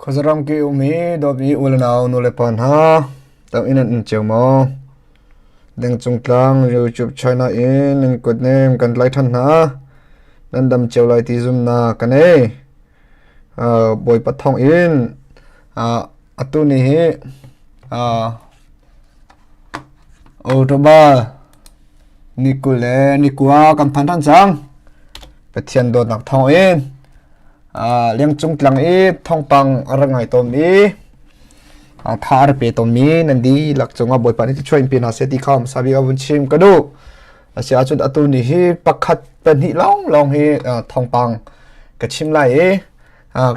Khuazaram ki um i dawtmi u le nau nulepa hna, tam in an in cio maw? Dengcung tlang YouTube China in nan kutnem kan tlai ṭhan hna. Nan dam cio lai ti zumnak ka nei. Bawipa thawng in atu ni hi October ni 20 le ni 9 kan phan ṭhan cang. Pathian dawtnak thawng in Lengcung tlang i thawngpang a rak ngai tawnmi tha a rak pe tawnmi nan dihlak cungah Bawipa nih thluachuah in pe hna seh ti kha hmasa bik ah vun chim ka duh. Asi ahcun atu ni hi pakhat pahnih lawnglawng hi thawngpang ka chim lai i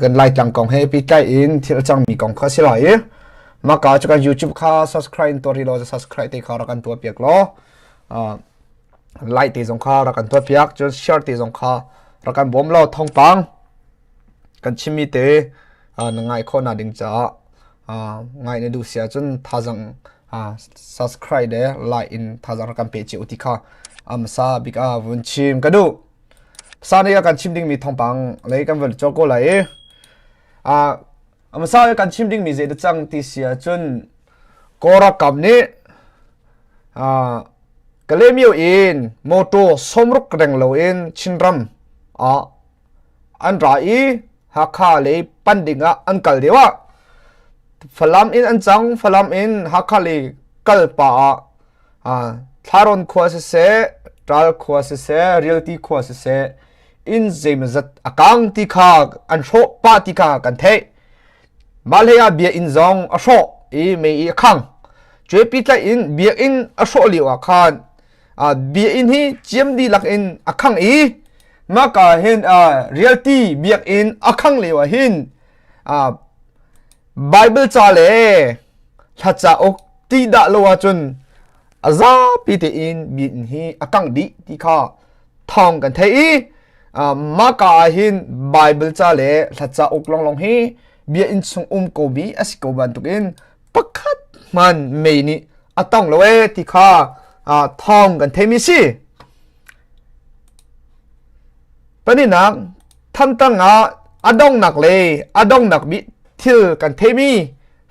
kan Laitlang kong he pehtlai in thil a cangmi kong kha a si lai i mah ka cu kan YouTube kha subscribe in tuah rih law subscribe te kha rak kan tuah piak law like te zong kha rak kan tuah piak, cun share te zong kha rak kan bawm law thawngpang kan chimmi te na ngai khawh na ding caah ngai na duh si ahcun thazang subscribe le like in thazang rak kan pe cio ti kha amasa bik ah vun chim ka duh. Sa ni kan chim dingmi thawngpang lei kan van cawk ko lai i amasa kan chim dingmi zei da cang ti si ahcun Kawlralkap nih Kalaymyo in motor 60 reng loin Chinram ah an ra i Hakha lei pan ding ah an kal lio ah Falam in an cang. Falam in Hakha lei kal pah ah Thlaron khua siseh, Ṭal khua siseh, Rialti khua siseh inn zeimawzat a kang ti kha an hrawh pah ti kha kan theih. Mah hlei ah biakinn zong a hrawh i mei i a khang. Cuai tlaih in biakinn a hrawh lio ah khan biakinn hi ciam dihlak in a khang i mahka hin realty biakinn a khang lio ah hin Bible ca le hla cauk ti dah lo ahcun a zapi tein biakinn hi a kang dih ti kha thawng kan theih i mahka ah hin Bible ca le hla cauk lawnglawng hi biakinn chung um ko mi a si ko bantukin pakhat hman mei nih a tong lo ee ti kha thawng kan theimi si. Paninak Thantlang ah a dongnak le a dongnak bik thil kan theimi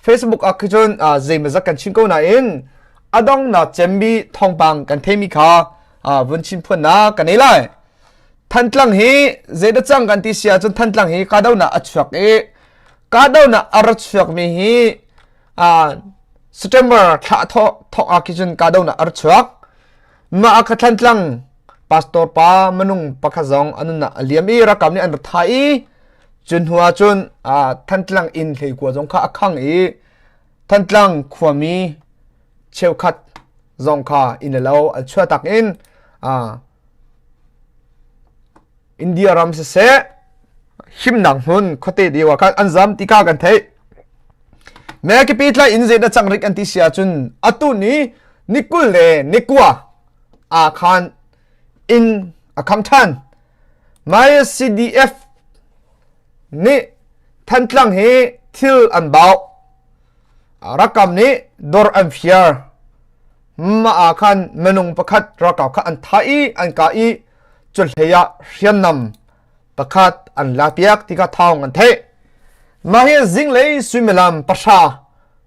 Facebook ah khi cun zeimawzat kan chim ko nain a dongnak cemmi thawngpang kan theimi kha vun chim phuannak kan ei lai. Thantlang hi zeidah cang kan ti si ahcun Thantlang hi kahdohnak a chuak i kahdohnak a ra chuakmi hi September thla thawk ah khi cun kahdohnak a ra chuak. Mah ah kha Thantlang pastor pa minung pakhat zong a nunnak a liam i ralkap nih an rak thah i cun hnu ah cun Thantlang inn hleikua zong kha a khang i Thantlang khuami cheukhat zong kha inn le lo an chuahtak in India ram siseh himnak hmun khuate deu ah khan an zam ti kha kan theih. Mekipi tlai in zeidah cang rik an ti si ahcun atu ni ni 20 le ni 9 ah khan inn a khang ṭhan. Mai CDF nih Thantlang hi thil an bauh. Rakam nih dawr an fiar. Mah ah khan minung pakhat ralkap kha an thah i an kah i cuhlei ah hriamnam pakhat an lakpiak ti kha thawng an theih. Mah hi zinglei suimilam 3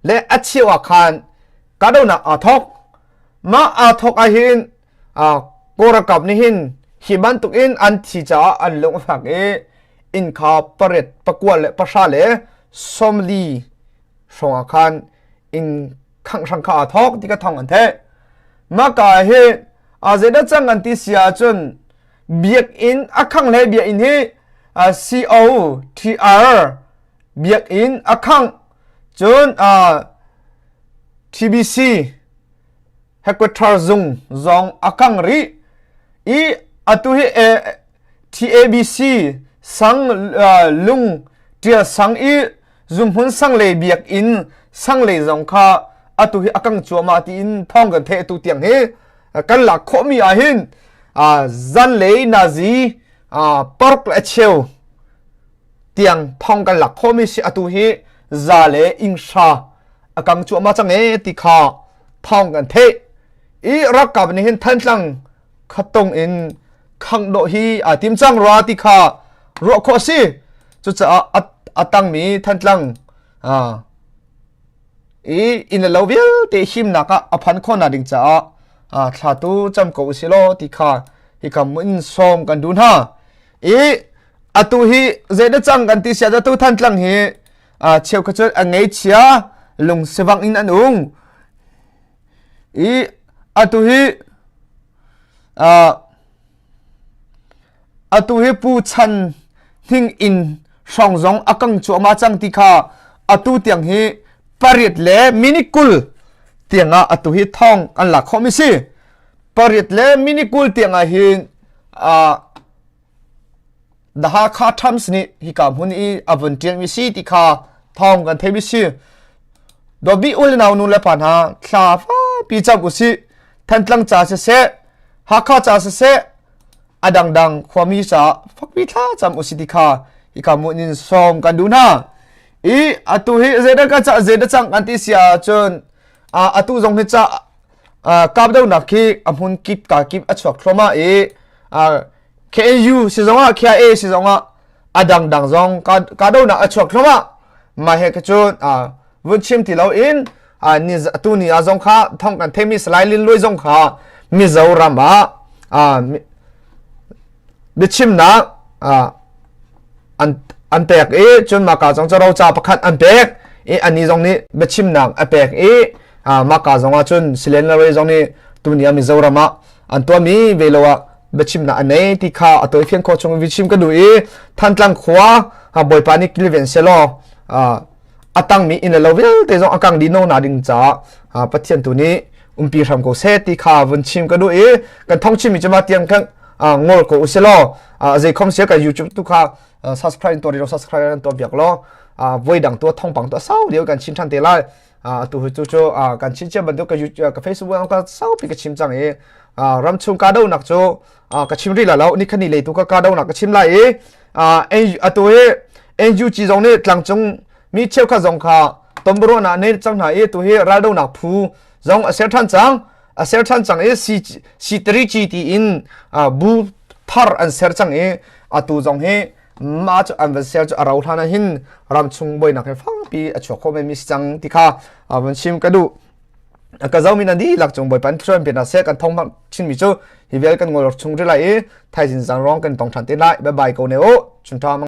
le a cheu ah khan kahdohnak aa thawk. Mah aa thawk ah hin Kawl ralkap nih hin hi bantuk in an thi caah an lung a fak i inn kha pariat, pakua le pahra le 40 hrawng ah khan inn khangh hrang kha aa thawk ti ka thawng an theih. Mah ka hi zeidah cang an ti si ahcun biakinn a khang le biakinn hi COTR biakinn a khangh cun TBC headquarter zung zong a kang rih i atu hi TABC sang lung ṭial sang i zumhmun sang le biakinn sang le zong kha atu hi a kang cuahmah tiin thawng kan theih atu tiang hi kan lak khawhmi ah hin zanlei nazi park le a cheu tiang thawng kan lak khawhmi si atu hi za le inghra a kang cuahmah cang e ti kha thawng kan theih i ralkap nih hin Thantlang khattong in khangh dawh hi aa tim cang rua ti kha ruah khawh a si. Cucaah a tangmi Thantlang. I inn le lo vialte himnak ah a phan khawhnak ding caah thla tu cam ko usih law ti kha hika in sawm kan duh hna. I atu hi zeidah cang kan ti sia atu Thantlang hi cheukhat cu a ngeichia lungsivang in an um. I atu hi Atu hi Pu Chan Hning inn hrawng zong a kang cuahmah cang ti kha atu tiang hi pariat le minute 20 tiangah atu hi thawng an lak khawhmi si. Pariat le minute 20 tiangah hin uh, The Hakha Times nih hika hmun i a vun ṭialmi si ti kha thawng kan theimi si. Dawbi u le nau nu le pa hna thla fapi cam usih. Thantlang ca siseh, Hakha ca siseh, a dangdang khuami caah fakpi thla cam usih ti kha hika hmun in sawm kan duh hna. I atu hi zeidah ka ca zeidah cang kan ti si ahcun atu zong hi ca kapdonak khi a hmun kip ka kip a chuak thluahmah i KNU si zongah KIA si zongah a dangdang zong kahdohnak a chuak thluahmah. Mah he cun vun chim ti loin ni atu ni ah zong kha thong kan theimi Salai Lin Luai zong kha Mizoram ah biachimnak an an pek i cun maka zong cu roca pakhat an pek i ani zong nih biachimnak a pek i maka zong ah cun Silen Laroi zong nih tuni ah Mizoram ah an tuahmi ve lo ah biachimnak a nei ti kha a tawifian khawh chung in chim ka duh i Thantlang khua Bawipa nih kilven selaw a tangmi inn le lo vialte zong a kang dih no na ding caah Pathian tu nih umpi hram ko seh ti kha vun chim ka duh i kan thong chimmi cu ma tiang kan ngol ko usilaw zei khom sia kan YouTube tu kha subscribe to ri subscribe to biak law voi dang tu thongpang tu sau deu kan chin than te lai atu hu cu cu kan chin chia bantuk ka ka Facebook ka saupi ka chim cang i ram chung ka do nak cu ka chim ri la lo ni khani le tu ka ka do nak ka chim lai i atu hi NUG zong nih tlangcung mi cheukhat zong kha tonbiaruahnak nei cang hna i tu hi raldonak phu zong a ser ṭhan cang a ser ṭhan cang i C3G tiin bu thar an ser cang i atu zong hi mah cu an van ser cu a rau hlan ah hin ramchung buainak hi fangpi a chuak kho men mi si cang ti kha van chim ka duh ka zomi nan dihlak cung bawipa in thluan pian seh kan thong chinmi cu hi vial kan ngol chung ri lai i thaizing zang rong kan tong ṭhan te lai bye bye ko ne u chun ṭha.